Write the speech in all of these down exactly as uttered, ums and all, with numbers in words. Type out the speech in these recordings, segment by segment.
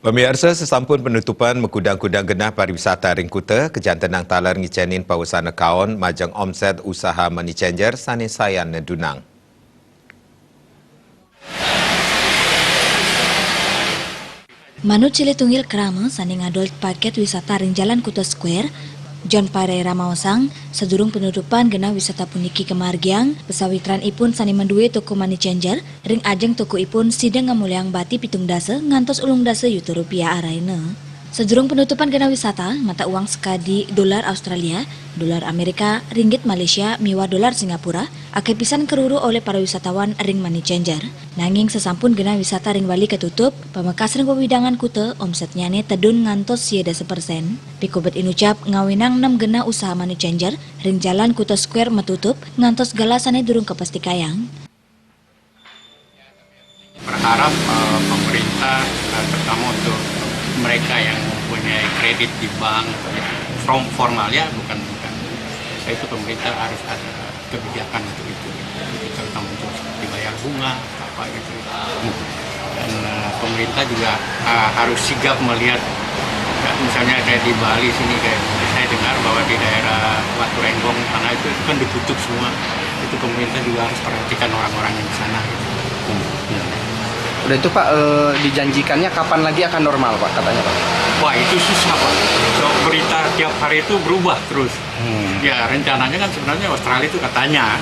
Pamiarsa, sasampun panutupan makudang-kudang genah pariwisata ring kuta, kajantenang taler ngicenin pawesana kaon majeng omset usaha Money Changer sane sayan nedunang. Manut silih tunggil krama sane ngadol paket wisata ring Jalan Kuta Square, John Pereira maosang, sadurung panutupan genah wisata puniki kamargiang, pasawitran ipun sane madue toko Money Changer, ring ajeng toko ipun sida ngamolihang bati pitung dasa ngantos ulung dasa yuta rupiah araina. Sadurung panutupan genah wisata, mata uang sakadi dolar Australia, dolar Amerika, ringgit Malaysia, miwah dolar Singapura, akeh pisan karuru olih para wisatawan ring Money Changer. Nanging sasampun genah wisata ring Bali katutup, pamekas ring wewidangan kuta, omsetnyane tedun ngantos sia dasa persen. Pikobet inucap ngawinang nem genah usaha Money Changer ring Jalan Kuta Square matutup ngantos galah sane durung kapastikayang. Berharap eh, pemerintah, eh, terutama untuk mereka yang mempunyai kredit di bank, ya, from formal, ya, bukan bukan, itu pemerintah harus ada kebijakan untuk itu. Itu terutama untuk dibayar bunga apa gitu. Dan eh, pemerintah juga eh, harus sigap melihat, ya, misalnya kayak di Bali sini, kayak saya dengar bahwa di daerah Batu Renggong sana itu, itu kan ditutup semua. Itu pemerintah juga harus perhatikan orang-orang yang di sana gitu. Udah itu Pak, eh, dijanjikannya kapan lagi akan normal Pak, katanya Pak? Wah, itu susah, Pak. So, berita tiap hari itu berubah terus. Ya, rencananya kan sebenarnya Australia itu katanya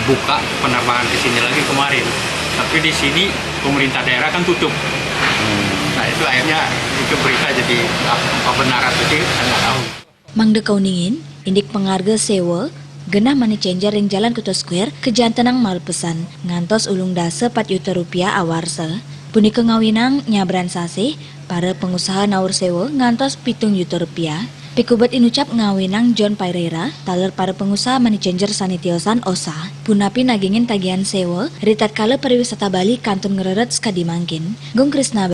buka penerbangan ke sini lagi kemarin. Tapi di sini pemerintah daerah kan tutup. Nah, itu akhirnya itu berita jadi apa benar atau tidak, saya nggak tahu. Mangda kauningin, indik pangarga sewa genah Money Changer ring Jalan Kuta Square kajantenang malu pesan, ngantos ulung dasa pat yuta rupiah awarsa. Punika ngawinang nyabran sasih, para pangusaha naur sewa ngantos pitung yuta rupiah. Pikobet inucap ngawinang John Pereira, taler para pangusaha Money Changer sane tiosan osah, punapi nagingin tagihan sewa, ritatkala pariwisata Bali kantun ngreret sakadi mangkin. Gung Krisna